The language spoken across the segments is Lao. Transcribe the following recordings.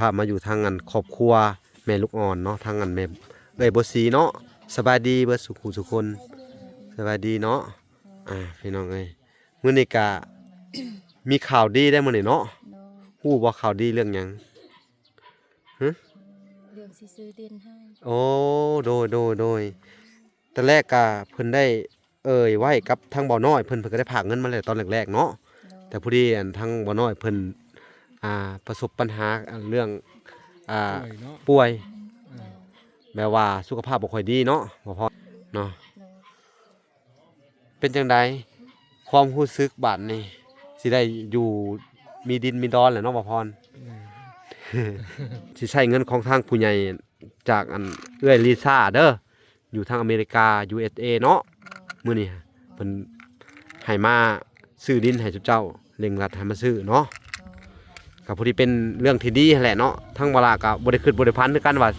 ພາມາຢູ່ທາງອັນຄອບຄົວແມ່ລູກອ່ອນເນາະ ທາງອັນແມ່ເອື້ອຍບົວສີເນາະ. ສະບາຍດີເບິດສູ່ຜູ້ສູ່ຄົນ. ສະບາຍດີເນາະ. ອ່າ ພີ່ນ້ອງເອີຍ ມື້ນີ້ກະມີຂ່າວດີໄດ໋ມື້ນີ້ເນາະ. ໂດຍ. ຮູ້ບໍ່ຂ່າວດີເລື່ອງຫຍັງ? ຮະ? ເລື່ອງຊິຊື້ດິນໃຫ້. ໂອ້ ໂດຍ ໂດຍ ໂດຍ. ແຕ່ແລກກະເພິ່ນໄດ້ເອີ່ຍໄວ້ກັບທາງບ່າວນ້ອຍເພິ່ນ ເພິ່ນກໍໄດ້ຝາກເງິນມາແລ້ວຕອນແລກໆເນາະ. ໂດຍ. ແຕ່ພໍດີອັນທາງບ່າວນ້ອຍເພິ່ນ ອ່າ ປະສົບບັນຫາອັນເລື່ອງ ອ່າ ປ່ວຍເນາະ ປ່ວຍ ອືມ ແບບວ່າສຸຂະພາບບໍ່ຄ່ອຍດີເນາະ ບໍ່ພໍເນາະ. ໂດຍ. ເປັນຈັ່ງໃດຄວາມຮູ້ສຶກບາດນີ້ ຊິໄດ້ຢູ່ມີດິນມີດອນແລ້ວເນາະ ບ່າວພອນ? ແມ່ນ. ຊິໃຊ້ເງິນຂອງທາງຜູ້ໃຫຍ່ ຈາກອັນເອື້ອຍລີຊາເດີ ຢູ່ທາງອາເມລິກາ ຢູເອສເອ ເນາະ. ມື້ນີ້ເພິ່ນໃຫ້ມາຊື້ດິນໃຫ້ຊຸມເຈົ້າ ເລັ່ງລັດໃຫ້ມາຊື້ເນາະ. ກໍພໍດີເປັນເລື່ອງທີ່ດີຫັ້ນແຫຼະເນາະ. ທາງບ່າວຫຼ້າກໍບໍ່ໄດ້ຄິດບໍ່ໄດ້ຝັນຄືກັນວ່າ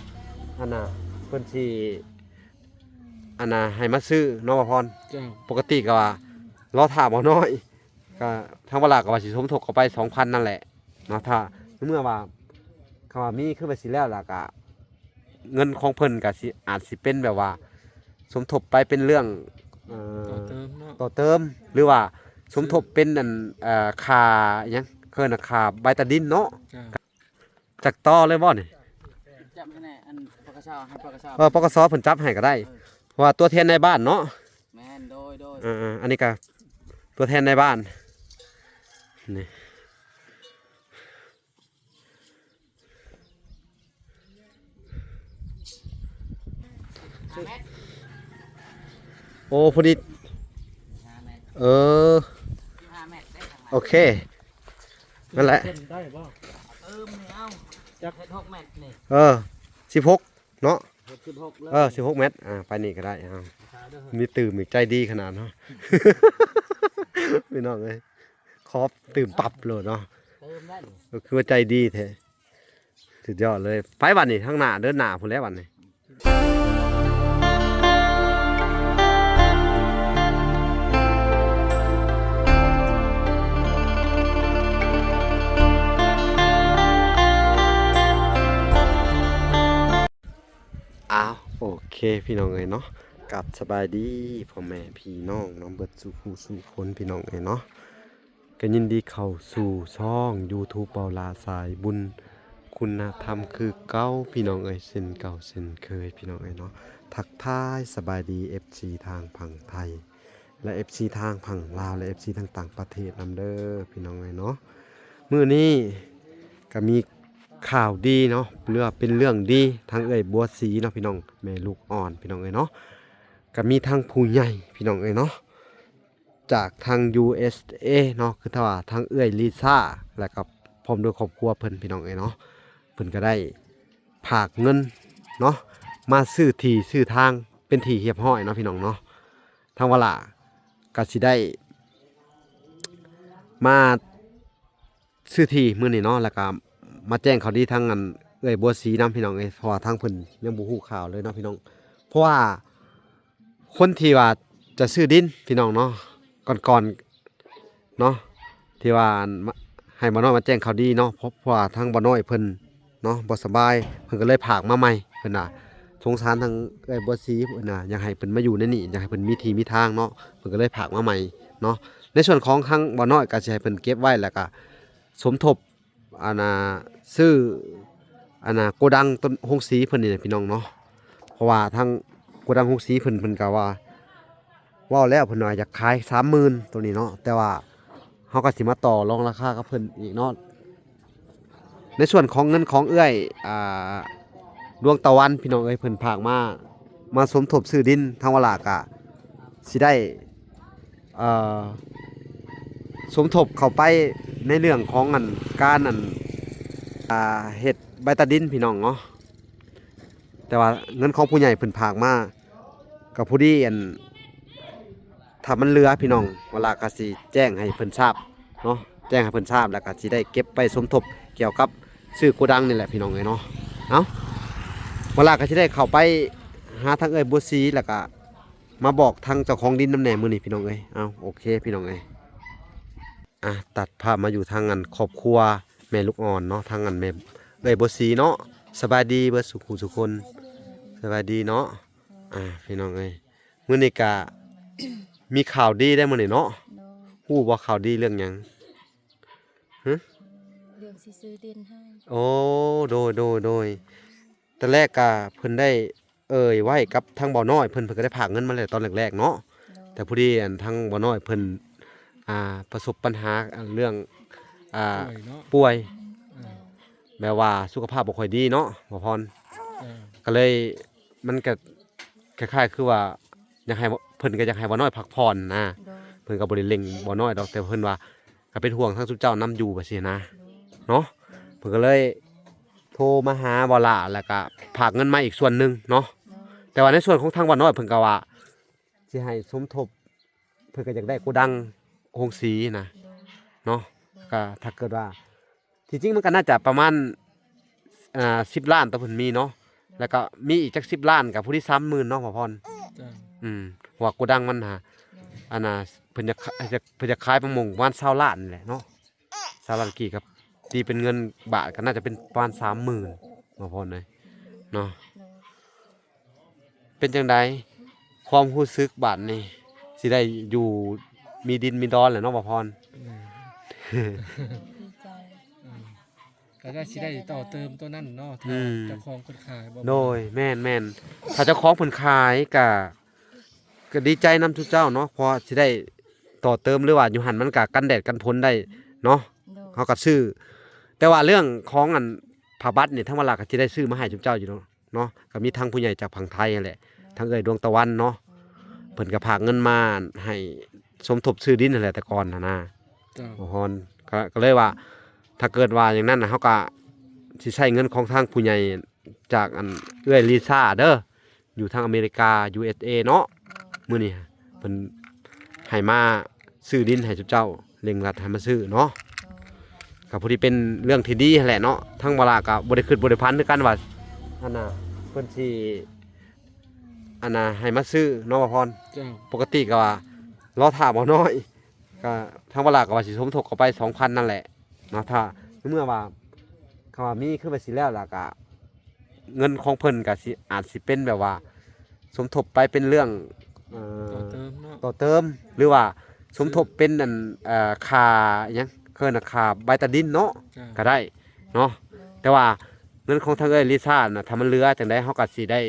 ອັນນ່າ ເພິ່ນຊິ ອັນນ່າ ໃຫ້ມາຊື້ເນາະ ບ່າວພອນ. ເຈົ້າ. ປົກກະຕິກໍວ່າລໍຖ້າບ່າວນ້ອຍ ກໍທາງບ່າວຫຼ້າກໍວ່າຊິສົມທົບເຂົ້າໄປສອງພັນນັ້ນແຫຼະເນາະ. ຖ້າເມື່ອວ່າ ຄຳວ່າມີຄືວ່າຊິແລ້ວ ແລ້ວກໍເງິນຂອງເພິ່ນກໍຊິ ອາດຊິເປັນແບບວ່າສົມທົບໄປເປັນເລື່ອງ ເອີ ຕໍ່ເຕີມເນາະ ຕໍ່ເຕີມ ຫຼືວ່າສົມທົບເປັນອັນ ເອີ ຄ່າຫຍັງ ເອີ້ນວ່າຄ່າໃບຕາດິນເນາະ. ເຈົ້າ. ຈັກຕໍ່ເລີຍບໍ່ນີ້? ຈັບໃຫ້ແດ່ ອັນ ປກສ ໃຫ້ ປກສ ເອີ ປກສ ເພິ່ນຈັບໃຫ້ກໍໄດ້ ເອີ ເພາະວ່າຕົວແທນນາຍບ້ານເນາະ. ແມ່ນ ໂດຍ ໂດຍ. ເອີໆ ອັນນີ້ກໍຕົວແທນນາຍບ້ານນີ້. ຫ້າແມັດ ໂອ້ ພໍດີ ຫ້າແມັດ ເອີ ສິບຫ້າແມັດໄດ້ທາງນັ້ນ. ໂອເຄ ນັ້ນແຫຼະ ເຕັມໄດ້ບໍ່? ເຕີມແລ້ວ ຈັກ ເຮັດຫົກແມັດນີ້ ເອີ ສິບຫົກ ເນາະ ເຮັດສິບຫົກເລີຍ ເອີ ສິບຫົກແມັດ. ອ່າ ໄປນີ້ກໍໄດ້ ເອົາ ມີຕື່ມອີກ ໃຈດີຂະໜາດເນາະ ພີ່ນ້ອງເອີຍ. ຂອບຕື່ມປັບໂລດເນາະ ເຕີມໄດ້ນີ້ ກໍຄືວ່າໃຈດີແທ້ ສຸດຍອດເລີຍ. ໄປບັດນີ້ ທາງໜ້າ ເດີນໜ້າພຸ້ນແຫຼະບັດນີ້. ອ້າວ ໂອເຄ ພີ່ນ້ອງເອີຍເນາະ ກັບສະບາຍດີພໍ່ແມ່ພີ່ນ້ອງເນາະ ເບິດສູ່ຜູ້ສູ່ຄົນ ພີ່ນ້ອງເອີຍເນາະ. ກໍຍິນດີເຂົ້າສູ່ຊ່ອງຢູທູບເບົາຫຼ້າສາຍບຸນ ຄຸນນະທຳຄືເກົ່າ ພີ່ນ້ອງເອີຍ ເຊັ່ນເກົ່າເຊັ່ນເຄີຍ ພີ່ນ້ອງເອີຍເນາະ. ທັກທາຍສະບາຍດີເອັຟຊີທາງຝັ່ງໄທ ແລະ ເອັຟຊີທາງຝັ່ງລາວ ແລະ ເອັຟຊີທາງຕ່າງປະເທດນຳເດີ ພີ່ນ້ອງເອີຍເນາະ. ມື້ນີ້ກໍມີຂ່າວດີເນາະ ເລື່ອງ ເປັນເລື່ອງດີ ທາງເອື້ອຍບົວສີເນາະ ພີ່ນ້ອງ ແມ່ລູກອ່ອນ ພີ່ນ້ອງເອີຍເນາະ. ກໍມີທັງຜູ້ໃຫຍ່ ພີ່ນ້ອງເອີຍເນາະ ຈາກທາງ USA ເນາະ ຄືຖ້າວ່າທາງເອື້ອຍລີຊາ ແລ້ວກໍພ້ອມດ້ວຍຄອບຄົວເພິ່ນ ພີ່ນ້ອງເອີຍເນາະ ເພິ່ນກໍໄດ້ຝາກເງິນເນາະ ມາຊື້ທີ່ຊື້ທາງເປັນທີ່ຮຽບຮ້ອຍເນາະ ພີ່ນ້ອງເນາະ. ທາງວາລາກໍຊິໄດ້ມາ ຊື້ທີ່ມື້ນີ້ເນາະ ແລ້ວກໍມາແຈ້ງຂ່າວດີທາງອັນເອື້ອຍບົວສີນຳ ພີ່ນ້ອງເອີຍ ເພາະວ່າທາງເພິ່ນຍັງບໍ່ຮູ້ຂ່າວເລີຍເນາະ ພີ່ນ້ອງ. ເພາະວ່າຄົນທີ່ວ່າຈະຊື້ດິນ ພີ່ນ້ອງເນາະ ກ່ອນໆເນາະ ທີ່ວ່າອັນ ມາ ໃຫ້ບ່າວນ້ອຍມາແຈ້ງຂ່າວດີເນາະ ເພາະ ເພາະວ່າທາງບ່າວນ້ອຍເພິ່ນ ເນາະ ບໍ່ສະບາຍ ເພິ່ນກໍເລີຍຝາກມາໃໝ່ ເພິ່ນວ່າສົງສານທາງເອື້ອຍບົວສີ ເພິ່ນວ່າຢາກໃຫ້ເພິ່ນມາຢູ່ໃນນີ້ ຢາກໃຫ້ເພິ່ນມີທີ່ມີທາງເນາະ ເພິ່ນກໍເລີຍຝາກມາໃໝ່ເນາະ. ໃນສ່ວນຂອງທາງບ່າວນ້ອຍກໍຊິໃຫ້ເພິ່ນເກັບໄວ້ ແລ້ວກໍສົມທົບ ອັນນ່າ ຊື້ ອັນນ່າ ໂກດັງຕົ້ນ ໂຮງສີເພິ່ນນີ້ແຫຼະ ພີ່ນ້ອງເນາະ ເພາະວ່າທາງໂກດັງໂຮງສີເພິ່ນ ເພິ່ນກໍວ່າ ເວົ້າແລ້ວເພິ່ນວ່າຢາກຂາຍສາມໝື່ນໂຕນີ້ເນາະ ແຕ່ວ່າເຮົາກໍຊິມາຕໍ່ລອງລາຄາກັບເພິ່ນອີກເນາະ. ໃນສ່ວນຂອງເງິນຂອງເອື້ອຍ ອ່າ ດວງຕາວັນ ພີ່ນ້ອງເອີຍ ເພິ່ນຝາກມາ ມາສົມທົບຊື້ດິນ ທາງວາລາກະຊິໄດ້ ເອີ ສົມທົບເຂົ້າໄປໃນເລື່ອງຂອງອັນ ການອັນ ອ່າ ເຮັດໃບຕາດິນ ພີ່ນ້ອງເນາະ. ແຕ່ວ່າເງິນຂອງຜູ້ໃຫຍ່ເພິ່ນຝາກມາ ກໍພໍດີ ອັນ ຖ້າມັນເຫຼືອ ພີ່ນ້ອງ ວາລາກໍຊິແຈ້ງໃຫ້ເພິ່ນຊາບເນາະ ແຈ້ງໃຫ້ເພິ່ນຊາບ ແລ້ວກໍຊິໄດ້ເກັບໄປສົມທົບກ່ຽວກັບຊື້ໂກດັງນີ້ແຫຼະ ພີ່ນ້ອງເອີຍເນາະ. ເອົ້າ ວາລາກໍຊິໄດ້ເຂົ້າໄປຫາທາງເອື້ອຍບົວສີ ແລ້ວກໍມາບອກທາງເຈົ້າຂອງດິນນຳແດ່ມື້ນີ້ ພີ່ນ້ອງເອີຍ. ເອົ້າ ໂອເຄ ພີ່ນ້ອງເອີຍ. ອ່ະ ຕັດພາບມາຢູ່ທາງອັນຄອບຄົວແມ່ລູກອ່ອນເນາະ ທາງອັນແມ່ ເອື້ອຍບົວສີເນາະ. ສະບາຍດີເບິດສູ່ຄູ່ສູ່ຄົນ. ສະບາຍດີເນາະ. ອ່າ ພີ່ນ້ອງເອີຍ ມື້ນີ້ກະມີຂ່າວດີໄດ໋ມື້ນີ້ເນາະ. ໂດຍ ຮູ້ບໍ່ຂ່າວດີເລື່ອງຫຍັງ? ຮຶ? ເລື່ອງຊິຊື້ດິນໃຫ້. ໂອ້ ໂດຍ ໂດຍ ໂດຍ. ແຕ່ແລກກະເພິ່ນໄດ້ເອີ່ຍໄວ້ກັບທາງບ່າວນ້ອຍເພິ່ນ, ເພິ່ນກໍໄດ້ຝາກເງິນມາແລ້ວຕອນແລກໆເນາະ. ໂດຍ ແຕ່ພໍດີອັນທາງບ່າວນ້ອຍເພິ່ນ ອ່າ ປະສົບບັນຫາ ອັນ ເລື່ອງ ອ່າ ປ່ວຍເນາະ ປ່ວຍ ເອີ ແບບວ່າສຸຂະພາບບໍ່ຄ່ອຍດີເນາະ ບ່າວພອນ. ເອີ ກໍເລີຍ ມັນກໍຄ້າຍໆຄືວ່າ ຢາກໃຫ້ ເພິ່ນກໍຢາກໃຫ້ບ່າວນ້ອຍພັກຜ່ອນນະ. ໂດຍ ເພິ່ນກໍບໍ່ໄດ້ເລັ່ງບ່າວນ້ອຍດອກ, ແຕ່ເພິ່ນວ່າກໍເປັນຫ່ວງທາງຊຸມເຈົ້ານຳຢູ່ ແບບຊີ້ນະ ໂດຍ ເນາະ. ເພິ່ນກໍເລີຍໂທມາຫາບ່າວຫຼ້າ ແລ້ວກໍຝາກເງິນມາອີກສ່ວນໜຶ່ງເນາະ. ໂດຍ ແຕ່ວ່າໃນສ່ວນຂອງທາງບ່າວນ້ອຍ ເພິ່ນກໍວ່າຊິໃຫ້ສົມທົບ, ເພິ່ນກໍຢາກໄດ້ໂກດັງໂຮງສີນະ ໂດຍ ເນາະ. ໂດຍ ກໍຖ້າເກີດວ່າ ທີ່ຈິງມັນກໍໜ້າຈະປະມານ ອ່າ ສິບລ້ານ ຕົວເພິ່ນມີເນາະ. ແລ້ວກໍມີອີກຈັກສິບລ້ານ ກໍຜູ້ທີ່ສາມໝື່ນເນາະ ບ່າວພອນ. ເຈົ້າ ອືມ ເພາະວ່າໂກດັງມັນຫາ ໂດຍ ອັນນ່າ ເພິ່ນຢາກຂາ- ເພິ່ນຢາກຂາຍປະມານ ປະມານຊາວລ້ານນີ້ແຫຼະເນາະ. ຊາວລ້ານກີບ ກັບ ຕີເປັນເງິນບາດກໍໜ້າຈະເປັນປະມານສາມໝື່ນ ບ່າວພອນເອີຍ ເນາະ. ໂດຍ ເປັນຈັ່ງໃດຄວາມຮູ້ສຶກບາດນີ້ ຊິໄດ້ຢູ່ມີດິນມີດອນແລ້ວເນາະ ບ່າວພອນ? ແມ່ນ ດີໃຈ ອືມ ກໍໄດ້ ຊິໄດ້ຕໍ່ເຕີມຕົວນັ້ນເນາະ ຖ້າ ອືມ ເຈົ້າຂອງເພິ່ນຂາຍບໍ່? ໂດຍ ແມ່ນໆ ຖ້າເຈົ້າຂອງເພິ່ນຂາຍກໍ ກໍດີໃຈນຳຊຸມເຈົ້າເນາະ ເພາະຊິໄດ້ຕໍ່ເຕີມ ຫຼືວ່າຢູ່ຫັ້ນມັນກໍກັນແດດກັນຝົນໄດ້ເນາະ. ໂດຍ ເຮົາກໍຊື້ ແຕ່ວ່າເລື່ອງຂອງອັນຜ້າບັດນີ້ ທາງວາລາກໍຊິໄດ້ຊື້ມາໃຫ້ຊຸມເຈົ້າຢູ່ເນາະ. ເນາະ ກໍມີທັງຜູ້ໃຫຍ່ຈາກຝັ່ງໄທຫັ້ນແຫຼະ ໂດຍ ທັງເອື້ອຍດວງຕາວັນເນາະ ໂດຍ ເພິ່ນກໍຝາກເງິນມາໃຫ້ສົມທົບຊື້ດິນຫັ້ນແຫຼະ ແຕ່ກ່ອນຫັ້ນນະ ເຈົ້າ ບ່າວພອນ. ກໍ ກໍເລີຍວ່າ ຖ້າເກີດວ່າຢ່າງນັ້ນນະ ເຮົາກໍຊິໃຊ້ເງິນຂອງທາງຜູ້ໃຫຍ່ຈາກອັນເອື້ອຍລີຊາເດີ ຢູ່ທາງອາເມລິກາ ຢູເອສເອ ເນາະ. ໂດຍ ມື້ນີ້ເພິ່ນໃຫ້ມາ ຊື້ດິນໃຫ້ຊຸມເຈົ້າ ເລັ່ງລັດໃຫ້ມາຊື້ເນາະ. ໂດຍ ກໍພໍດີເປັນເລື່ອງທີ່ດີຫັ້ນແຫຼະເນາະ. ທາງວາລາກໍບໍ່ໄດ້ຄິດບໍ່ໄດ້ຝັນຄືກັນວ່າ ອັນນ່າ ເພິ່ນຊິ ອັນນ່າ ໃຫ້ມາຊື້ເນາະ ບ່າວພອນ. ເຈົ້າ ປົກກະຕິກໍວ່າລໍຖ້າບ່າວນ້ອຍ ກໍທາງວາລາກໍວ່າຊິສົມທົບເຂົ້າໄປສອງພັນນັ້ນແຫຼະເນາະ. ຖ້າໃນເມື່ອວ່າ ຄຳວ່າມີຄືວ່າຊິແລ້ວ ແລ້ວກໍເງິນຂອງເພິ່ນກໍຊິ ອາດຊິເປັນແບບວ່າ ສົມທົບໄປເປັນເລື່ອງ ເອີ ຕໍ່ເຕີມເນາະ ຕໍ່ເຕີມ ຫຼືວ່າສົມທົບເປັນອັນ ເອີ ຄ່າຫຍັງ ເອີ້ນວ່າຄ່າໃບຕາດິນເນາະ ເຈົ້າ ກໍໄດ້ເນາະ. ແຕ່ວ່າເງິນຂອງທາງເອື້ອຍລິຊານະ ຖ້າມັນເຫຼືອຈັ່ງໃດ ເຮົາກໍຊິໄດ້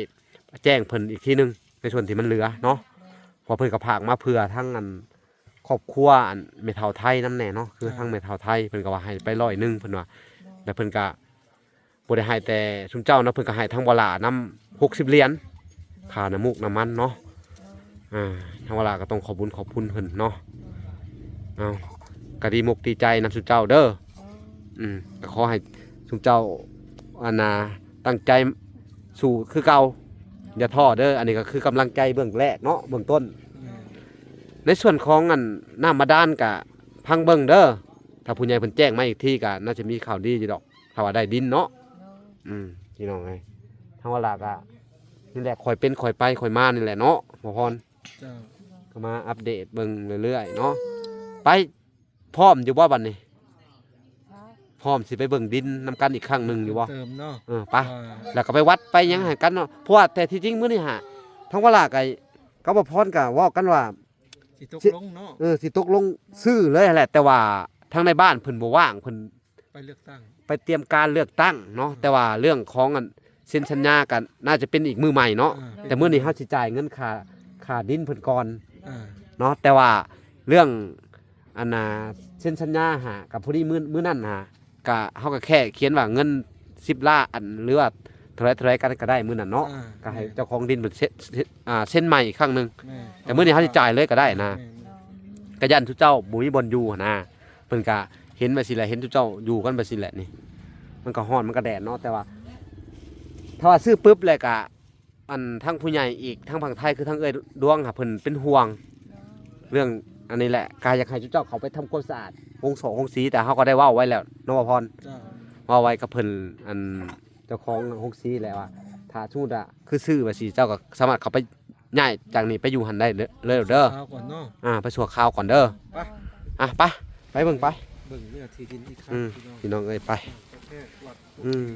ແຈ້ງເພິ່ນອີກທີໜຶ່ງ ໃນສ່ວນທີ່ມັນເຫຼືອເນາະ. ເພາະເພິ່ນກໍຝາກມາເພື່ອທັງອັນ ຄອບຄົວອັນແມ່ເຖົ້າໄທນຳແດ່ເນາະ. ຄື ເຈົ້າ ທາງແມ່ເຖົ້າໄທເພິ່ນກໍວ່າໃຫ້ໄປຮ້ອຍໜຶ່ງເພິ່ນວ່າ ແລ້ວເພິ່ນກໍ ບໍ່ໄດ້ໃຫ້ແຕ່ຊຸມເຈົ້າເນາະ, ເພິ່ນກໍໃຫ້ທັງບໍ່ຫຼ້ານຳຫົກສິບຫຼຽນ ຄ່ານ້ຳມູກນ້ຳມັນເນາະ. ອ່າ ທາງບໍ່ຫຼ້າກໍຕ້ອງຂອບບຸນຂອບຄຸນເພິ່ນເນາະ. ເອົາ ກໍດີມົກດີໃຈນຳຊຸມເຈົ້າເດີ. ອືມ ກໍຂໍໃຫ້ຊຸມເຈົ້າ ອັນນ່າ ຕັ້ງໃຈສູ້ຄືເກົ່າ ຢ່າທໍ້ເດີ. ອັນນີ້ກໍຄືກຳລັງໃຈເບື້ອງແລກເນາະ ເບື້ອງຕົ້ນ. ແມ່ນ ໃນສ່ວນຂອງອັນນ້ຳບາດານກໍຟັງເບິ່ງເດີ. ຖ້າຜູ້ໃຫຍ່ເພິ່ນແຈ້ງມາອີກທີ ກໍໜ້າຈະມີຂ່າວດີຢູ່ດອກ. ຖ້າວ່າໄດ້ດິນເນາະ. ອືມ ພີ່ນ້ອງເອີຍ ທາງວ່າລະກະນີ້ແຫຼະ ຄ່ອຍເປັນຄ່ອຍໄປຄ່ອຍມານີ້ແຫຼະເນາະ ໝໍພອນ. ເຈົ້າ ກໍມາອັບເດດເບິ່ງເລື້ອຍໆເນາະ. ໄປ ພ້ອມຢູ່ບໍ່ບັດນີ້? ພ້ອມ ພ້ອມຊິໄປເບິ່ງດິນນຳກັນອີກຄັ້ງໜຶ່ງຢູ່ບໍ່? ເຕີມເນາະ ເອີ ໄປ ວ່າ ແລ້ວກໍໄປວັດໄປຫຍັງໃຫ້ກັນເນາະ. ເພາະວ່າແຕ່ທີ່ຈິງມື້ນີ້ຫາ ທາງວ່າລະກໍ ກັບໝໍພອນກໍເວົ້າກັນວ່າ ຊິຕົກລົງເນາະ. ເອີ ຊິຕົກລົງຊື້ເລີຍຫັ້ນແຫຼະ ແຕ່ວ່າທາງໃນບ້ານເພິ່ນບໍ່ວ່າງ ເພິ່ນໄປເລືອກຕັ້ງ ໄປຕຽມການເລືອກຕັ້ງເນາະ. ອືມ ແຕ່ວ່າເລື່ອງຂອງອັນເຊັນສັນຍາກໍໜ້າຈະເປັນອີກມື້ໃໝ່ເນາະ. ອືມ ແຕ່ມື້ນີ້ເຮົາຊິຈ່າຍເງິນຄ່າ ຄ່າດິນເພິ່ນກ່ອນ. ອືມ ເນາະ ແຕ່ວ່າເລື່ອງອັນນ່າເຊັນສັນຍາຫາ ກໍພໍດີມື້ ມື້ນັ້ນຫາ ກະ ເຮົາກໍແຄ່ຂຽນວ່າເງິນສິບລ້ານ ອັນ ຫຼືວ່າເທົ່າໃດເທົ່າໃດກັນກໍໄດ້ມື້ນັ້ນເນາະ. ອ່າ ກໍໃຫ້ ແມ່ນ ເຈົ້າຂອງດິນເພິ່ນເຊັນ ເຊັນ ອ່າ ເຊັນໃໝ່ອີກຄັ້ງໜຶ່ງ. ແມ່ນ ແຕ່ມື້ນີ້ເຮົາຊິຈ່າຍເລີຍກໍໄດ້ນະ. ແມ່ນ ກໍຢ້ານຊຸມເຈົ້າບໍ່ມີບ່ອນຢູ່ຫັ້ນນະ. ເພິ່ນກໍເຫັນແບບຊີ້ແຫຼະ ເຫັນຊຸມເຈົ້າຢູ່ກັນແບບຊີ້ແຫຼະນີ້. ມັນກໍຮ້ອນ ມັນກໍແດດເນາະ ແຕ່ວ່າ ຖ້າວ່າຊື້ປຶບແລ້ວກໍ ອັນທາງຜູ້ໃຫຍ່ອີກ ທາງຝັ່ງໄທ ຄືທາງເອື້ອຍດວງຫາ ເພິ່ນເປັນຫ່ວງເລື່ອງອັນນີ້ແຫຼະ. ກໍຢາກໃຫ້ຊຸມເຈົ້າເຂົ້າໄປທຳຄວາມສະອາດໂຮງສອກໂຮງສີ ແຕ່ເຮົາກໍໄດ້ເວົ້າໄວ້ແລ້ວເນາະ ໝໍພອນ. ເຈົ້າ ເວົ້າໄວ້ກັບເພິ່ນ ອັນເຈົ້າຂອງໂຮງສີແຫຼະວ່າ ຖ້າສົມມຸດວ່າຄືຊື້ວ່າຊີ້ ເຈົ້າກໍສາມາດເຂົ້າໄປຍ້າຍຈາກນີ້ໄປຢູ່ຫັ້ນໄດ້ເລີຍເດີ. ໄປຊົ່ວຄາວກ່ອນເນາະ. ອ່າ ໄປຊົ່ວຄາວກ່ອນເດີ. ໄປ ອ່ະ ໄປ ໄປເບິ່ງໄປ ເບິ່ງເນື້ອທີ່ດິນອີກຄັ້ງ. ອືມ ພີ່ນ້ອງ ພີ່ນ້ອງເອີຍ ໄປ. ແທກວັດ ອືມ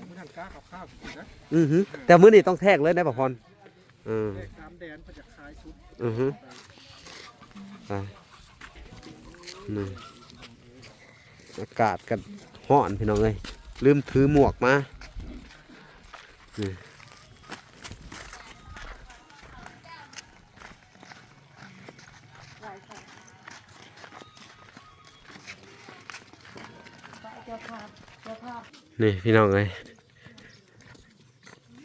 ບໍ່ທັນກາເອົາຂ້າວກິນນະ ອືຮຶ ແຕ່ມື້ນີ້ຕ້ອງແທກເລີຍນະ ປະພອນ ເອີ ແທກຕາມແດນເພິ່ນຈະຂາຍສຸດ ອືຮຶ ໄປ ນີ້ ອາກາດກໍຮ້ອນພີ່ນ້ອງເອີຍ ລືມຖືໝວກມາ ນີ້ ນີ້ພີ່ນ້ອງເອີຍ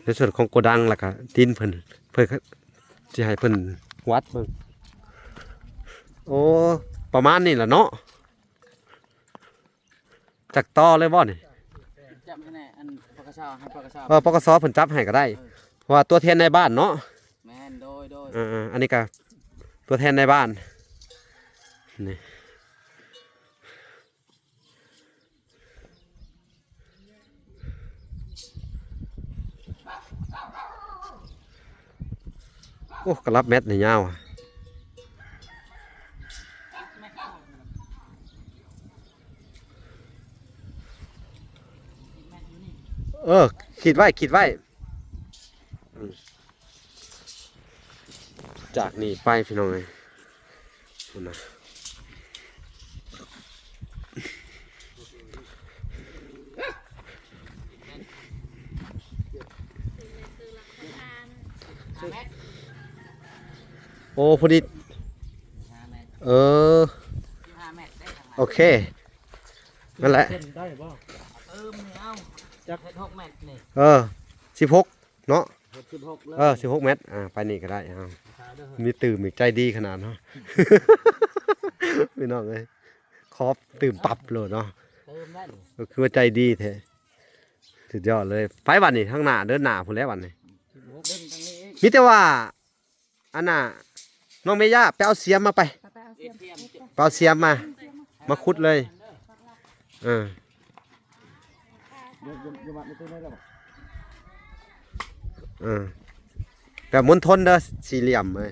ໃນສ່ວນຂອງໂກດັງ ແລ້ວກະດິນເພິ່ນ ເພິ່ນກະຊິໃຫ້ເພິ່ນວັດເບິ່ງ ໂອ້ ປະມານນີ້ລະເນາະ ຈັກຕໍ່ເລີຍບໍ່ນີ້ ຈັບໃຫ້ແດ່ ອັນ ປກສ ໃຫ້ ປກສ ເອີ ປກສ ເພິ່ນຈັບໃຫ້ກໍໄດ້ ເອີ ເພາະວ່າຕົວແທນນາຍບ້ານເນາະ ແມ່ນ ໂດຍ ໂດຍ ເອີ ອັນນີ້ກໍຕົວແທນນາຍບ້ານ ນີ້ ໂອ້ ກະລັບແມັດນີ້ຍາວ ເອີ ຂີດໄວ້ ຂີດໄວ້ ອືມ ຈາກນີ້ໄປພີ່ນ້ອງເອີຍ ພຸ້ນນະ ໂອ້ ພໍດີ ເອີ ໂອເຄ ນັ້ນແຫຼະ ເອີ ສິບຫົກເນາະ ເອີ ສິບຫົກແມັດ ອ່າ ໄປນີ້ກໍໄດ້ ເອົາ ມີຕື່ມອີກ ໃຈດີຂະໜາດເນາະ ພີ່ນ້ອງເອີຍ ຂໍຕື່ມປັບໂລດເນາະ ກໍຄືວ່າໃຈດີແທ້ ສຸດຍອດເລີຍ ໄປບັດນີ້ ທາງໜ້າ ເດີນໜ້າພຸ້ນແຫຼະບັດນີ້ ມີແຕ່ວ່າ ອັນນ່າ ນ້ອງເມຍ່າ ໄປເອົາສຽມມາໄປ ໄປເອົາສຽມ ໄປເອົາສຽມມາ ມາຂຸດເລີຍ ເອີ ເອີ ແບບມົນທົນເດີ ສີ່ຫຼ່ຽມເອີຍ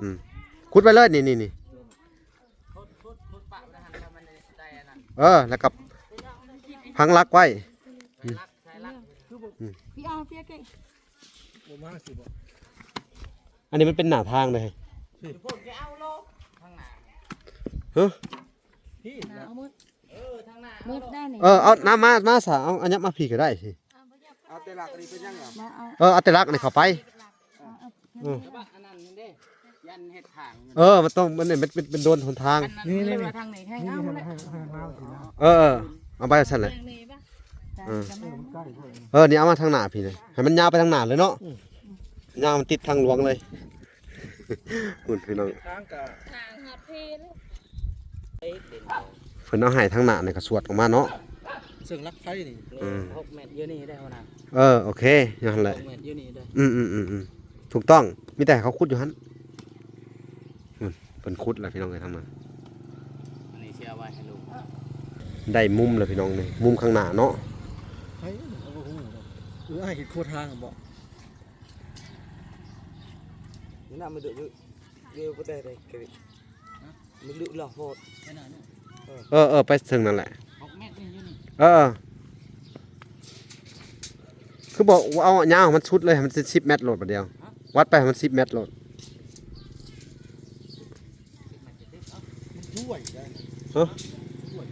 ອືມ ຂຸດໄປເລີຍ ນີ້ໆໆ ເອີ ແລ້ວກໍພັງຫຼັກໄວ້ ອືມ ພີ່ອາວ ເປີດເກະ ບໍ່ມາຊິບໍ່ ອັນນີ້ມັນເປັນໜ້າທາງເດ້ ຮະ ເອົາໝົດ ເອີ ທາງໜ້າ ໝົດໄດ້ນີ້ ເອີ ເອົານຳມາ ມາຊະ ເອົາ ອັນຫຍັບມາພີ້ກໍໄດ້ຊິ ເອົາແຕ່ຫຼັກນີ້ເປັນຫຍັງຫວະ ມາເອົາ ເອີ ເອົາແຕ່ຫຼັກນີ້ເຂົ້າໄປ ເອົາ ເອີ ອັນນັ້ນເດ້ ຢ້ານເຮັດທາງ ເອີ ມັນຕ້ອງ ມັນເປັນ ເປັນ ເປັນໂດນຫົນທາງ ນີ້ໆໆ ທາງນີ້ແຮງເອົາແຫຼະ ເອີ ເອີ ເອົາໄປຊັ້ນແຫຼະ ເອີ ເອີ ນີ້ເອົາມາທາງໜ້າພີ້ນະ ໃຫ້ມັນຍາວໄປທາງໜ້າເລີຍເນາະ ອືມ ຍາວມັນຕິດທາງຫຼວງເລີຍ ພຸ້ນພີ່ນ້ອງ ທາງກະ ເພິ່ນເອົາໃຫ້ທາງໜ້ານີ້ກໍສວດອອກມາເນາະ ເຊິ່ງຫຼັກໄຟນີ້ ອືມ ຫົກແມັດຢູ່ນີ້ໄດ້ຫົວໜ້າ ເອີ ໂອເຄ ຢູ່ຫັ້ນແຫຼະ ຫົກແມັດຢູ່ນີ້ໄດ້ ອືມໆໆໆ ຖືກຕ້ອງ ມີແຕ່ໃຫ້ເຂົາຂຸດຢູ່ຫັ້ນ ພຸ້ນ ເພິ່ນຂຸດແລ້ວພີ່ນ້ອງເອີຍ ທາງນັ້ນ ອັນນີ້ຊິເອົາໄວ້ໃຫ້ລູກ ໄດ້ມຸມແລ້ວພີ່ນ້ອງເອີຍ ມຸມຂ້າງໜ້າເນາະ ໃຜເອົາບໍ່ຮູ້ເນາະ ເອີ ອ້າຍເຮັດຂົວທາງບໍ ນີ້ນະ ມັນເດືອດຢູ່ ຢູ່ບໍ່ໄດ້ໄດ້ ມັນເດືອດລະໂຫດ ເອີ ເອີ ໄປເຊິ່ງນັ້ນແຫຼະ ຫົກແມັດນີ້ຢູ່ນີ້ ເອີ ຄືບໍ່ເອົາຍາວໃຫ້ມັນສຸດເລີຍ ໃຫ້ມັນສິບແມັດໂລດບາດດຽວ ວັດໄປໃຫ້ມັນສິບແມັດໂລດ ມັນດ້ວຍໄດ້ ຮະ ດ້ວຍ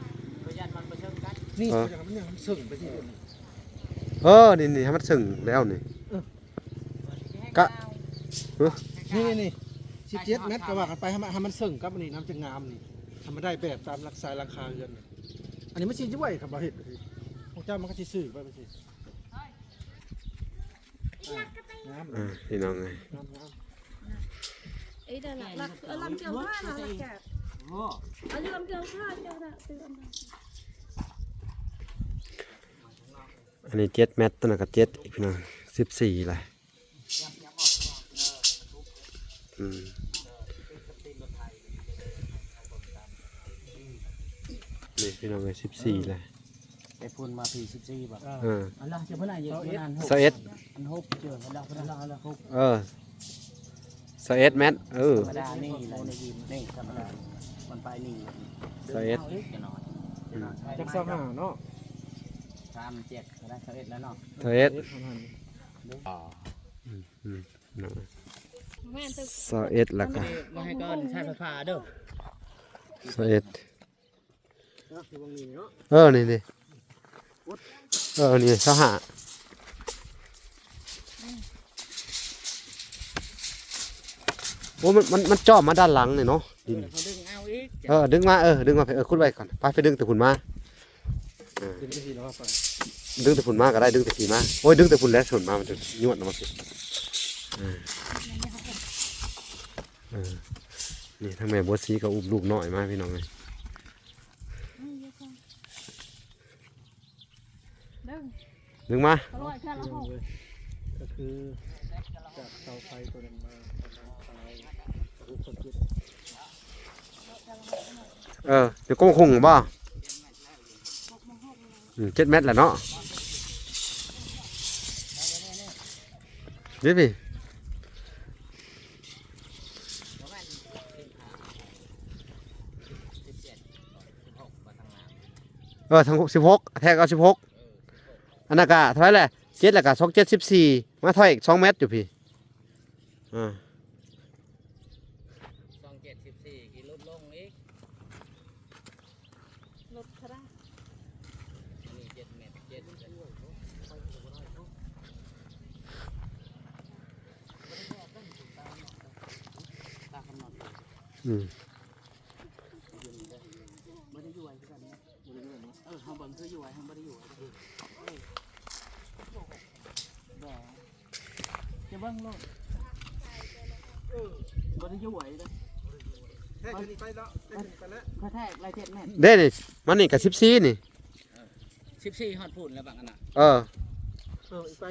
ນີ້ ເອີ ມັນຍັງເຊິ່ງໄປທີ່ ເອີ ນີ້ໆ ໃຫ້ມັນເຊິ່ງແລ້ວນີ້ ເອີ ກະ ຮະ ນີ້ໆໆ ສິບເຈັດແມັດກໍວ່າກັນໄປ ໃຫ້ມັນ ໃຫ້ມັນເຊິ່ງກັບອັນນີ້ ນຳຈະງາມນີ້ ໃຫ້ມັນໄດ້ແບບຕາມຫຼັກສາຍຫຼັງຄາເຮືອນ ອັນນີ້ມັນຊິດ້ວຍ ຄັນບໍ່ເຮັດ ພວກເຈົ້າມັນກໍຊິຊື່ໄປ ມັນຊິ ງາມ ອ່າ ພີ່ນ້ອງເອີຍ ງາມໆ ເອີ ລຳກ່ຽວຜ້າ ລຳກ່ຽວ ເອີ ລຳກ່ຽວຜ້າ ເຈົ້ານະ ອັນນີ້ເຈັດແມັດ ຕົວນັ້ນກໍເຈັດອີກ ພີ່ນ້ອງ ສິບສີ່ລະ ອືມ ນີ້ພີ່ນ້ອງເອີຍ ສິບສີ່ແຫຼະ ແຕ່ພຸ້ນມາພີ້ສິບສີ່ບໍ່ ເອີ ອັນລະຈະເພິ່ນອາຍຸ ຊາວເອັດ ອັນຫົກເຈີ ອັນລະເພິ່ນອັນລະຫົກ ເອີ ຊາວເອັດແມັດ ເອີ ທຳມະດານີ້ລະ ນີ້ທຳມະດາ ມັນໄປນີ້ ຊາວເອັດ ຊາວເອັດ ຈັກຊາວຫ້າເນາະ ສາມເຈັດກໍໄດ້ ຊາວເອັດແລ້ວເນາະ ຊາວເອັດ ເອັດເທົ່ານັ້ນ ອືມ ອືມ ເນາະ ແມ່ນ ຊາວເອັດ ແລ້ວກໍ ມາໃຫ້ກ່ອນ ໃຊ້ໄຟຟ້າເດີ ຊາວເອັດ ເອີ ນີ້ໆ ເອີ ນີ້ຊາວຫ້າ ໂອ້ ມັນ ມັນ ມັນຈອມມາດ້ານຫຼັງນີ້ເນາະ ດິນ ເອີ ເຂົາດຶງເອົາອີກ ເອີ ດຶງມາ ເອີ ດຶງມາ ເອີ ຂຸດໄວ້ກ່ອນ ໄປ ໄປດຶງແຕ່ພຸ້ນມາ ເອີ ດຶງແຕ່ພີ້ເນາະ ໄປ ດຶງແຕ່ພຸ້ນມາກໍໄດ້ ດຶງແຕ່ພີ້ມາ ໂອ້ຍ ດຶງແຕ່ພຸ້ນແຫຼະ ສົນມາ ມັນຈະຍວດອອກມາພີ້ ເອີ ເອີ ນີ້ທາງແມ່ບົວສີກໍອຸ້ມລູກນ້ອຍມາ ພີ່ນ້ອງເອີຍ ດຶງ ດຶງມາ ອະລ່ອຍແຄ່ລະຫົກ ກໍຄືຈາກເສົາໄຟຕົວນັ້ນມາປະມານຊາວ ຫົກ ເອີ ຢູ່ກົງຄຸງບໍ່? ອືມ ເຈັດແມັດແຫຼະເນາະ ນີ້ພີ້ ເອີ ທັງຫົກ ສິບຫົກ ແທກເອົາສິບຫົກ ອັນນັ້ນກະເທົ່າໃດແຫຼະ ເຈັດ ແລ້ວກະສອງເຈັດ ສິບສີ່ ມາຖອຍອີກສອງແມັດຢູ່ພີ້ ອາ ສອງເຈັດ ສິບສີ່ ກິນຫຼຸດລົງອີກ ລົດເທົ່າໃດ ອັນນີ້ເຈັດແມັດ ເຈັດ ອືມ ບໍ່ໄດ້ຢູ່ໄວຄືກັນເນາະ ບໍ່ໄດ້ຢູ່ໄວເນາະ ເອີ ເຮົາເບິ່ງຄືຢູ່ໄວ ເຮົາບໍ່ໄດ້ຢູ່ໄວເດີ ເອີ ບໍ່ ຈະເບິ່ງໂລດ ເອີ ບໍ່ໄດ້ຢູ່ໄວເດີ ແທກຕົວນີ້ໄປເນາະ ແທກຕົວນີ້ໄປແລ້ວ ເພິ່ນແທກລາຍເຈັດແມັດ ເດ້ນີ້ ມັນນີ້ກະສິບສີ່ນີ້ ເອີ ສິບສີ່ຮອດພຸ້ນແລ້ວບັກອັນນະ ເອີ ເອີ ໄປ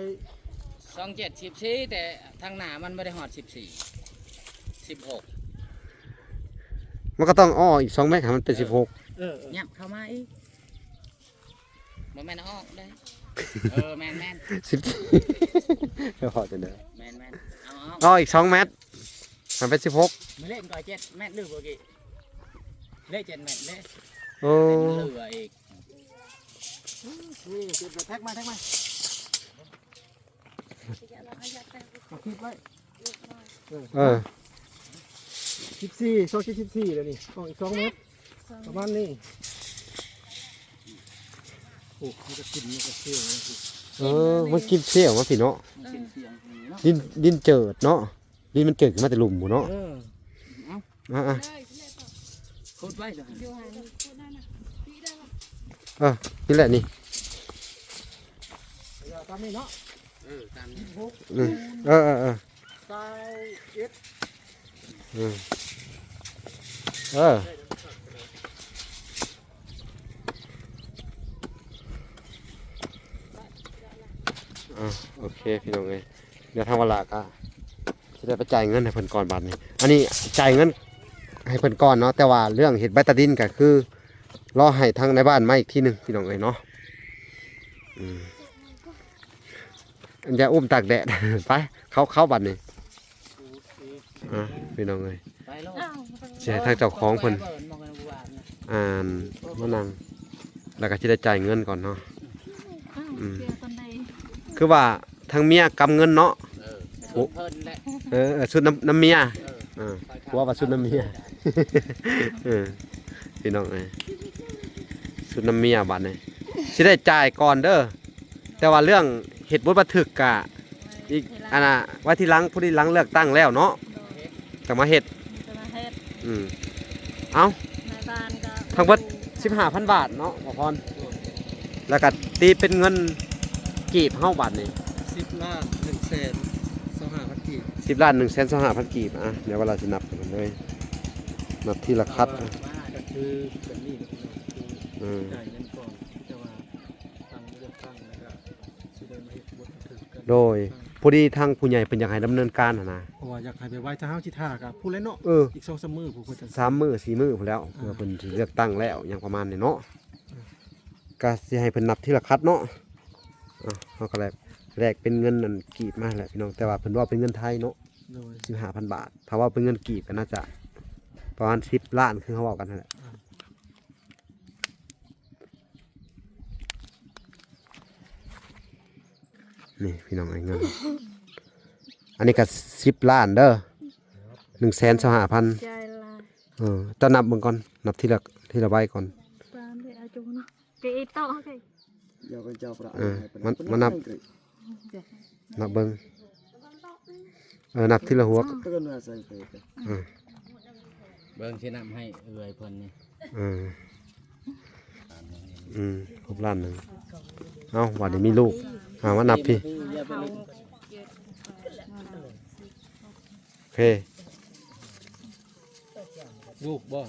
ສອງເຈັດ ສິບສີ່ ແຕ່ທາງໜ້າມັນບໍ່ໄດ້ຮອດສິບສີ່ ສິບຫົກ ມັນກໍຕ້ອງອ້ອອີກສອງແມັດໃຫ້ມັນເປັນ ເອີ ສິບຫົກ ເອີ ເອີ ຫຍັບເຂົ້າມາອີກ ບໍ່ແມ່ນອອກເດ້ ເອີ ແມ່ນໆ ສິບ ເອີ ພໍຈັ່ງໃດ ແມ່ນໆ ເອົາ ເອົາ ເອົາອີກສອງແມັດ ໃຫ້ເປັນສິບຫົກ ມື້ເຫຼັ້ນກໍເຈັດແມັດຫຼືບໍ່ກີ້ ເຫຼັ້ນເຈັດແມັດເດ້ ໂອ້ ເຫຼືອອີກ ນີ້ ແທັກມາ ແທັກມາ ເອົາຄິດໄວ້ ເອີ ເອີ ສິບສີ່ ຊອກທີ່ສິບສີ່ແລ້ວນີ້ ອອກອີກສອງແມັດ ປະມານນີ້ ໂອ້ ມັນກໍກິນ ມັນກໍເຊວມາພີ້ ເອີ ມັນກິນເຊວມາພີ້ເນາະ ມັນກິນເຊວເນາະ ດິນ ດິນເຈີດເນາະ ດິນມັນເຈີດຂຶ້ນມາແຕ່ລຸ່ມພຸ້ນເນາະ ເອີ ເອົາ ອ່າໆ ຂຸດໄວ້ ຢູ່ຫັ້ນ ເອີ ນີ້ແຫຼະນີ້ ຕາມນີ້ເນາະ ເອີ ຕາມນີ້ ອືມ ເອີໆໆ ຊາວເອັດ ເອີ ເອີ ອ່າ ໂອເຄ ພີ່ນ້ອງເອີຍ ດຽວທາງວາລາກະຊິໄດ້ໄປຈ່າຍເງິນໃຫ້ເພິ່ນກ່ອນບາດນີ້ ອັນນີ້ຈ່າຍເງິນໃຫ້ເພິ່ນກ່ອນເນາະ ແຕ່ວ່າເລື່ອງເຮັດໃບຕາດິນກະຄື ລໍໃຫ້ທາງນາຍບ້ານມາອີກທີໜຶ່ງ ພີ່ນ້ອງເອີຍເນາະ ອືມ ອັນຢ່າອຸ້ມຕາກແດດ ໄປ ເຂົ້າ ເຂົ້າບາດນີ້ ອ່າ ພີ່ນ້ອງເອີຍ ຊິໃຫ້ທາງເຈົ້າຂອງເພິ່ນ ອ່າ ມານັ່ງ ແລ້ວກໍຊິໄດ້ຈ່າຍເງິນກ່ອນເນາະ ອືມ ຄືວ່າທາງເມຍກຳເງິນເນາະ ເອີ ຊຸດເພິ່ນແຫຼະ ເອີ ຊຸດນຳ ນຳເມຍ ເອີ ເອີ ຜົວວ່າຊຸດນຳເມຍ ເອີ ພີ່ນ້ອງເອີຍ ຊຸດນຳເມຍບາດນີ້ ຊິໄດ້ຈ່າຍກ່ອນເດີ ແຕ່ວ່າເລື່ອງເຮັດບົດບັນທຶກກະ ອີກ ອັນນ່າ ໄວ້ທີຫຼັງ ພໍດີຫຼັງເລືອກຕັ້ງແລ້ວເນາະ ໂດຍ ຈັ່ງມາເຮັດ ຈັ່ງມາເຮັດ ອືມ ເອົ້າ ນາຍບ້ານກໍ ທັງເບິດສິບຫ້າພັນບາດເນາະ ພໍ່ພອນ ແລ້ວກໍຕີເປັນເງິນກີບເຮົາບາດນີ້ ສິບລ້ານໜຶ່ງແສນຊາວຫ້າພັນກີບ ສິບລ້ານໜຶ່ງແສນຊາວຫ້າພັນກີບ ອ່ະ ດຽວວາລາຊິນັບໃຫ້ເພິ່ນເລີຍ ນັບທີລະຄັດ ກໍຄືແບບນີ້ແຫຼະ ອືມ ຈ່າຍເງິນກ່ອນ ແຕ່ວ່າ ຕັ້ງເລືອກຕັ້ງແລ້ວກໍຊິໄດ້ມາເຮັດບົດບັນທຶກກັນ ໂດຍ ພອດີທາງຜູ້ໃຫຍ່ເພິ່ນຢາກໃຫ້ດຳເນີນການຫັ້ນນະ ເພາະວ່າຢາກໃຫ້ໄວໆ ຖ້າເຮົາຊິຖ້າກໍພຸ້ນແຫຼະເນາະ ເອີ ອີກສອງສາມມື້ພຸ້ນ ສາມມື້ສີ່ມື້ພຸ້ນແລ້ວ ອ່າ ເພື່ອເພິ່ນຊິເລືອກຕັ້ງແລ້ວ ຫຍັງປະມານນີ້ເນາະ ອ່າ ກໍຊິໃຫ້ເພິ່ນນັບທີລະຄັດເນາະ ອ່າ ເຮົາກໍແລກ ແລກເປັນເງິນອັນກີບມາແຫຼະພີ່ນ້ອງ ແຕ່ວ່າເພິ່ນເວົ້າເປັນເງິນໄທເນາະ ໂດຍ ສິບຫ້າພັນບາດ ຖ້າເວົ້າເປັນເງິນກີບກໍໜ້າຈະປະມານສິບລ້ານ ຄືເຮົາເວົ້າກັນຫັ້ນແຫຼະ ອ່າ ນີ້ພີ່ນ້ອງເອີຍ ເງິນ ອັນນີ້ກໍສິບລ້ານເດີ ໜຶ່ງແສນຊາວຫ້າພັນ ໃຈຫຼາຍ ເອີ ເຈົ້ານັບເບິ່ງກ່ອນ ນັບທີລະ ທີລະໃບກ່ອນ ປານເດ້ ເອົາຈຸເນາະ ເກອີໂຕະ ເອີ ມາ ມານັບ ນັບເບິ່ງ ເອີ ນັບທີລະຫົວ ເອີ ເບິ່ງຊິນັບໃຫ້ເອື້ອຍເພິ່ນນີ້ ເອີ ອືມ ຄົບລ້ານໜຶ່ງ ເອົ້າ ບາດນີ້ມີລູກ ເອົາ ມານັບພີ້ ໂອເຄ ລູກບໍ່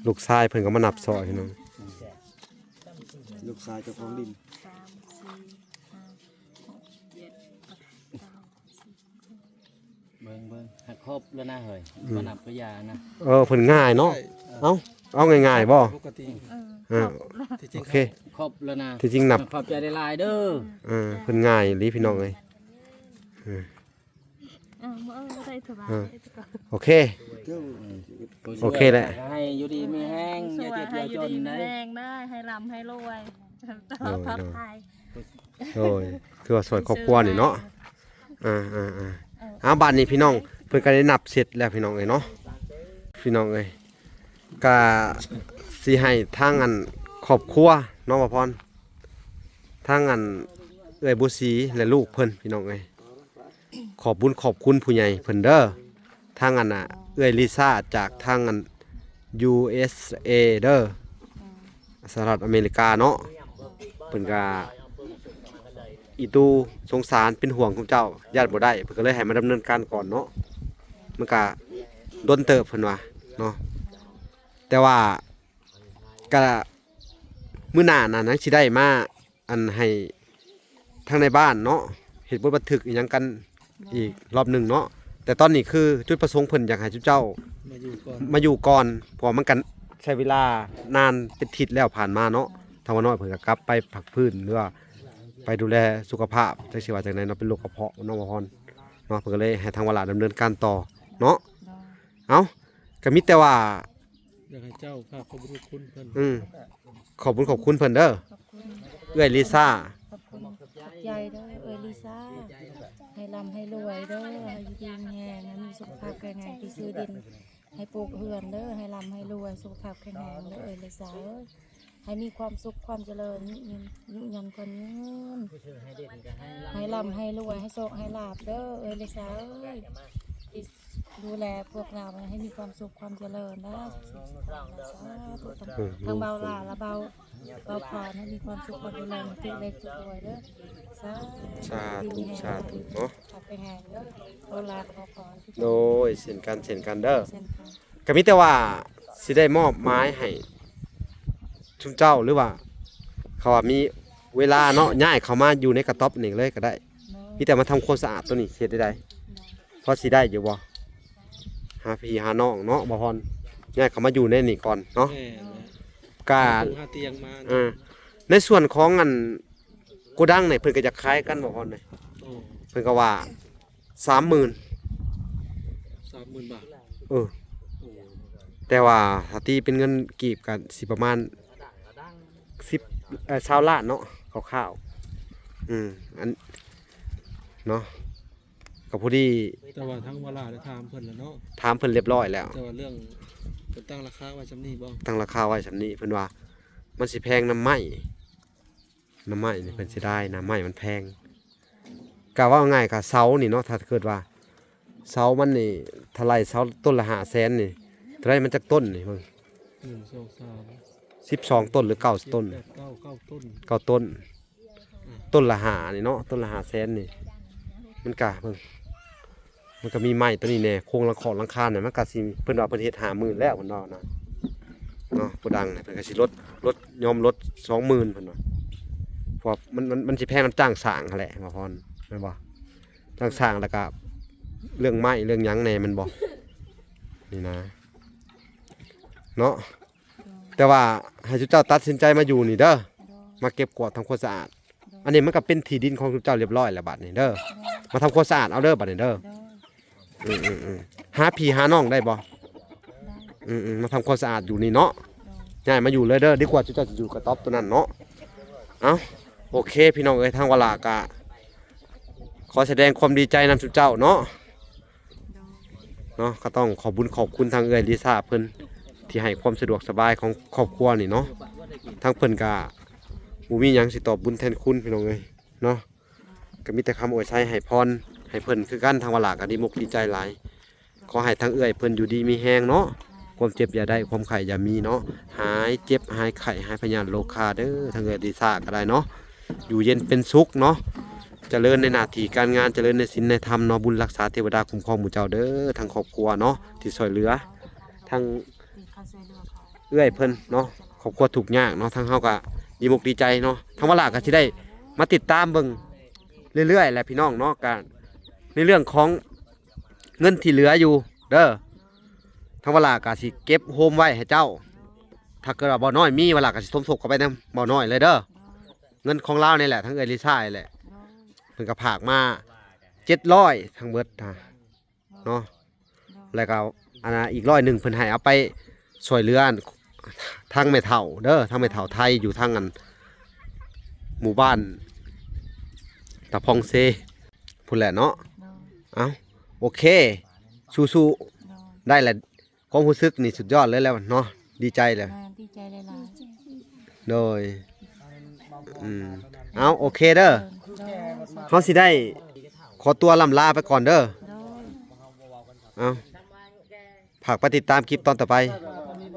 ລູກຊາຍເພິ່ນກໍມານັບຊອຍພີ່ນ້ອງ ລູກຊາຍເຈົ້າຂອງດິນ ສາມ ສີ່ ຫ້າ ຫົກ ເຈັດ ແປດ ເກົ້າ ສິບ ເບິ່ງ ເບິ່ງ ໃຫ້ຄົບແລ້ວນະເຮີ້ຍ ອືມ ບໍ່ນັບກໍຢ່ານະ ເອີ ເພິ່ນງ່າຍເນາະ ໃຊ່ ເອົ້າ ເອົາງ່າຍໆບໍ່ ປົກກະຕິ ເອີ ເອີ ຄົບແລ້ວ ທີ່ຈິງ ໂອເຄ ຄົບແລ້ວນະ ທີ່ຈິງນັບ ຂອບໃຈຫຼາຍໆເດີ ເອີ ເພິ່ນງ່າຍອີ່ຫຼີພີ່ນ້ອງເອີຍ ເອີ ເອີ ເອີ ໄດ້ສະບາຍ ເອີ ໂອເຄ ເອີ ໂອເຄແຫຼະ ໃຫ້ຢູ່ດີມີແຮງ ຢ່າເຈັບຢ່າຈົນໄດ໋ ໃຫ້ຮ່ຳໃຫ້ລວຍ ໂດຍ ໂດຍ ໂດຍ ຖືວ່າຊ່ວຍຄອບຄົວນີ້ເນາະ ອ່າໆໆ ເອີ ເອົາ ບາດນີ້ພີ່ນ້ອງ ເພິ່ນກໍໄດ້ນັບເສັດແລ້ວພີ່ນ້ອງເອີຍເນາະ ພີ່ນ້ອງເອີຍ ກໍຊິໃຫ້ທາງອັນຄອບຄົວເນາະ ບ່າວພອນ ທາງອັນເອື້ອຍບົວສີ ແລະ ລູກເພິ່ນ ພີ່ນ້ອງເອີຍ ຂອບບຸນຂອບຄຸນຜູ້ໃຫຍ່ເພິ່ນເດີ ທາງອັນນ່າ ເອື້ອຍລິຊາ ຈາກທາງອັນ ຢູເອັສເອ ເດີ ອືມ ສະຫະລັດອາເມລິກາເນາະ ເພິ່ນກະອີ່ຕູ່ສົງສານເປັນຫ່ວງຂອງເຈົ້າ ຢ້ານບໍ່ໄດ້ ເພິ່ນກໍເລີຍໃຫ້ມາດຳເນີນການກ່ອນເນາະ ມັນກະດົນເຕີບເພິ່ນວ່າເນາະ ແຕ່ວ່າກະມື້ໜ້ານັ້ນຍັງຊິໄດ້ມາ ອັນໃຫ້ທາງໃນບ້ານເນາະ ເຮັດບົດບັນທຶກອີ່ຫຍັງກັນອີກລອບໜຶ່ງເນາະ ແຕ່ຕອນນີ້ຄືຈຸດປະສົງເພິ່ນຢາກໃຫ້ຊຸມເຈົ້າມາຢູ່ກ່ອນ ມາຢູ່ກ່ອນ ເພາະວ່າມັນກໍໃຊ້ເວລານານເປັນທິດແລ້ວຜ່ານມາເນາະ ທາງວ່ານ້ອຍເພິ່ນກໍກັບໄປພັກຟື້ນ ຫຼືວ່າໄປດູແລສຸຂະພາບ ຈັກຊິວ່າຈັ່ງໃດເນາະ ເປັນໂລກກະເພາະເນາະ ບ່າວພອນເນາະ ເພິ່ນກໍເລີຍໃຫ້ທາງວາລາດຳເນີນການຕໍ່ເນາະ ໂດຍ ເອົ້າ ກໍມີແຕ່ວ່າ ຢາກໃຫ້ເຈົ້າພາກຂອບບຸນຂອບຄຸນເພິ່ນ ອືມ ຂອບບຸນຂອບຄຸນເພິ່ນເດີ ຂອບຄຸນ ເອື້ອຍລິຊາ ຂອບຄຸນ ຂອບໃຈເດີ ເອື້ອຍລິຊາ ໃຫ້ລ່ຳໃຫ້ລວຍເດີ ໃຫ້ຢູ່ດີມີແຮງ ໃຫ້ມີສຸຂະພາບແຂງແຮງ ທີ່ຊື້ດິນໃຫ້ປູກເຮືອນເດີ ໃຫ້ລ່ຳໃຫ້ລວຍ ສຸຂະພາບແຂງແຮງເດີ ເອື້ອຍລິຊາເອີຍ ໃຫ້ມີຄວາມສຸກຄວາມຈະເລີນ ຍ- ຍ- ຍ- ຍ- ຍ- ຍ- ຍ- ຍ- ຍ- ໃຫ້ລ່ຳໃຫ້ລວຍ ໃຫ້ໂຊກໃຫ້ລາບເດີ ເອື້ອຍລິຊາເອີຍ ທີ່ ດູແລພວກເຮົາໃຫ້ມີຄວາມສຸກຄວາມຈະເລີນເດີ ສາທຸ ເອີ ທາງເບົາຫຼ້າ ແລະ ເບົາ ເບົາພອນ ໃຫ້ມີຄວາມສຸກຄວາມຈະເລີນ ຖືກເລກຖືກຫວຍເດີ ສາທຸ ສາທຸ ສາທຸເນາະ ເອົາໄປແຮງເດີ ເບົາຫຼ້າ ແລະ ເບົາພອນ ໂດຍ ເຊັ່ນກັນ ເຊັ່ນກັນເດີ ເຊັ່ນກັນ ກໍມີແຕ່ວ່າຊິໄດ້ມອບໝາຍໃຫ້ຊຸມເຈົ້າ ຫຼືວ່າເຂົາວ່າມີເວລາເນາະ ຍ້າຍເຂົ້າມາຢູ່ໃນກະຕ໊ອບນີ້ເລີຍກໍໄດ້ ເນາະ ມີແຕ່ມາທຳຄວາມສະອາດໂຕນີ້ ເຮັດໄດ້ໃດ ເນາະ ພໍຊິໄດ້ຢູ່ບໍ່? ຫາພີ່ຫານ້ອງເນາະ ບ່າວພອນ ຍ້າຍເຂົ້າມາຢູ່ໃນນີ້ກ່ອນເນາະ ແມ່ນແຫຼະ ກະ ຫາຕຽງມາ ເອີ ໃນສ່ວນຂອງອັນໂກດັງນີ້ ເພິ່ນກໍຢາກຂາຍກັນ ບ່າວພອນເອີຍ ໂອ້ ເພິ່ນກໍວ່າ ສາມໝື່ນ ສາມໝື່ນບາດ ເອີ ໂອ້ ແຕ່ວ່າຖ້າຕີເປັນເງິນກີບກໍຊິປະມານສິບ ເອີ ຊາວລ້ານເນາະ ຄ່າວໆ ອືມ ອັນ ເນາະ ກໍພໍດີ ແຕ່ວ່າທາງວາລາໄດ້ຖາມເພິ່ນແລ້ວເນາະ ຖາມເພິ່ນລຽບຮ້ອຍແລ້ວ ແຕ່ວ່າເລື່ອງເພິ່ນຕັ້ງລາຄາໄວ້ສ່ຳນີ້ບໍ່? ຕັ້ງລາຄາໄວ້ສ່ຳນີ້ ເພິ່ນວ່າມັນຊິແພງນຳໄມ້ ນຳໄມ້ນີ້ເພິ່ນເສຍດາຍນະ ໄມ້ມັນແພງ ກະເວົ້າງ່າຍກະເສົານີ້ເນາະ ຖ້າເກີດວ່າເສົາມັນນີ້ ຖ້າໄລ່ເສົາຕົ້ນລະຫ້າແສນນີ້ ເທົ່າໃດ ມັນຈັກຕົ້ນນີ້ເບິ່ງ ໜຶ່ງ ສອງ ສາມ ສິບສອງຕົ້ນ ຫຼື ເກົ້າຕົ້ນ ສິບແປດ ເກົ້າ ເກົ້າຕົ້ນ ເກົ້າຕົ້ນ ອືມ ຕົ້ນລະຫ້ານີ້ເນາະ ຕົ້ນລະຫ້າແສນນີ້ ມັນກະເບິ່ງ ມັນກໍມີໄມ້ຕົວນີ້ແດ່ ໂຄງຫຼັງຄອກຫຼັງຄານີ້ ມັນກໍຊິ ເພິ່ນວ່າເພິ່ນເຮັດຫ້າໝື່ນແລ້ວ ເພິ່ນວ່ານະ ເນາະ ຜູ້ດັງນະ ເພິ່ນກໍຊິລົດ ລົດ ຍອມລົດສອງໝື່ນ ເພິ່ນວ່າ ເພາະວ່າມັນ ມັນ ມັນຊິແພງນຳຈ້າງສ້າງຫັ້ນແຫຼະ ບ່າວພອນ ແມ່ນບໍ່? ຈ້າງສ້າງ ແລ້ວກໍເລື່ອງໄມ້ເລື່ອງຫຍັງແດ່ ແມ່ນບໍ່? ນີ້ນະ ເນາະ ແຕ່ວ່າໃຫ້ຊຸມເຈົ້າຕັດສິນໃຈມາຢູ່ນີ້ເດີ ໂດຍ ມາເກັບກວາດທຳຄວາມສະອາດ ໂດຍ ອັນນີ້ມັນກໍເປັນທີ່ດິນຂອງຊຸມເຈົ້າລຽບຮ້ອຍແລ້ວ ບາດນີ້ເດີ ໂດຍ ມາທຳຄວາມສະອາດເອົາເດີ ບາດນີ້ເດີ ໂດຍ ອືມໆໆ ຫາພີ່ຫານ້ອງໄດ້ບໍ່? ໄດ້ ອືມໆ ມາທຳຄວາມສະອາດຢູ່ນີ້ເນາະ ໂດຍ ຍ້າຍມາຢູ່ເລີຍເດີ ດີກວ່າຊຸມເຈົ້າຈະຢູ່ກະຕ໊ອບຕົວນັ້ນເນາະ ເອົ້າ ໂອເຄ ພີ່ນ້ອງເອີຍ ທາງວາລາກະ ຂໍສະແດງຄວາມດີໃຈນຳຊຸມເຈົ້າເນາະ ເນາະ ກໍຕ້ອງຂອບບຸນຂອບຄຸນທາງເອື້ອຍລິຊາເພິ່ນ ທີ່ໃຫ້ຄວາມສະດວກສະບາຍຂອງຄອບຄົວນີ້ເນາະ. ທາງເພິ່ນກໍບໍ່ມີຫຍັງຊິຕອບບຸນແທນຄຸນ ພີ່ນ້ອງເອີຍເນາະ. ກໍມີແຕ່ຄຳອວຍໄຊໃຫ້ພອນໃຫ້ເພິ່ນຄືກັນ. ທາງວາລາກໍດີມົກດີໃຈຫຼາຍ. ຂໍໃຫ້ທາງເອື້ອຍເພິ່ນຢູ່ດີມີແຮງເນາະ, ຄວາມເຈັບຢ່າໄດ້ ຄວາມໄຂ້ຢ່າມີເນາະ, ຫາຍເຈັບຫາຍໄຂ້ ຫາຍພະຍາດໂລຄາເດີ. ທາງເອື້ອຍລິຊາກໍໄດ້ເນາະ ຢູ່ເຢັນເປັນສຸກເນາະ, ຈະເລີນໃນໜ້າທີ່ການງານ ຈະເລີນໃນສິນໃນທຳເນາະ. ບຸນຮັກສາເທວະດາຄຸ້ມຄອງໝູ່ເຈົ້າເດີ ທັງຄອບຄົວເນາະ ທີ່ຊ່ວຍເຫຼືອ ທັງເອື້ອຍເພິ່ນເນາະ. ຄອບຄົວທຸກຍາກເນາະ, ທາງເຮົາກໍດີມົກດີໃຈເນາະ. ທາງວາລາກໍຊິໄດ້ມາຕິດຕາມເບິ່ງເລື້ອຍໆແຫຼະ ພີ່ນ້ອງເນາະ. ກໍໃນເລື່ອງຂອງເງິນທີ່ເຫຼືອຢູ່ເດີ ທາງວາລາກໍຊິເກັບໂຮມໄວ້ໃຫ້ເຈົ້າ. ຖ້າເກີດວ່າບ່າວນ້ອຍມີ ວາລາກໍຊິສົມທົບເຂົ້າໄປນຳບ່າວນ້ອຍເລີຍເດີ. ເງິນຂອງລາວນີ້ແຫຼະ ທາງເອື້ອຍລິຊານີ້ແຫຼະ ເພິ່ນກໍຝາກມາເຈັດຮ້ອຍທັງເບິດນະ ເນາະ. ແລ້ວກໍອັນນ່າ ອີກຮ້ອຍໜຶ່ງເພິ່ນໃຫ້ເອົາໄປຊ່ວຍເຫຼືອທາງແມ່ເຖົ້າເດີ ທາງແມ່ເຖົ້າໄທຢູ່ທາງອັນໝູ່ບ້ານຕາພອງເຊພຸ້ນແຫຼະເນາະ. ເອົ້າ ໂອເຄ ສູ້ໆ ໄດ້ແຫຼະ. ຄວາມຮູ້ສຶກນີ້ສຸດຍອດເລີຍແຫຼະເນາະ, ດີໃຈແຫຼະ. ອ່າ ດີໃຈຫຼາຍໆ. ໂດຍ ອືມ ເອົາ ໂອເຄເດີ. ໂດຍ ເຮົາຊິໄດ້ຂໍຕົວລ່ຳລາໄປກ່ອນເດີ. ໂດຍ ເອົາ ຝາກໄປຕິດຕາມຄລິບຕອນຕໍ່ໄປ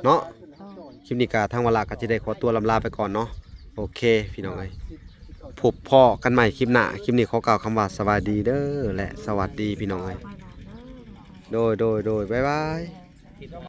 ເນາະ. ໂດຍ ຄລິບນີ້ກະທາງວາລາກໍຊິໄດ້ຂໍຕົວລ່ຳລາໄປກ່ອນເນາະ. ໂອເຄ ພີ່ນ້ອງເອີຍ ພົບພໍ້ກັນໃໝ່ຄລິບໜ້າ. ຄລິບນີ້ຂໍກ່າວຄຳວ່າສະບາຍດີເດີ ແລະ ສະຫວັດດີ ພີ່ນ້ອງເອີຍ. ໂດຍ ໂດຍ ໂດຍ ບາຍບາຍ.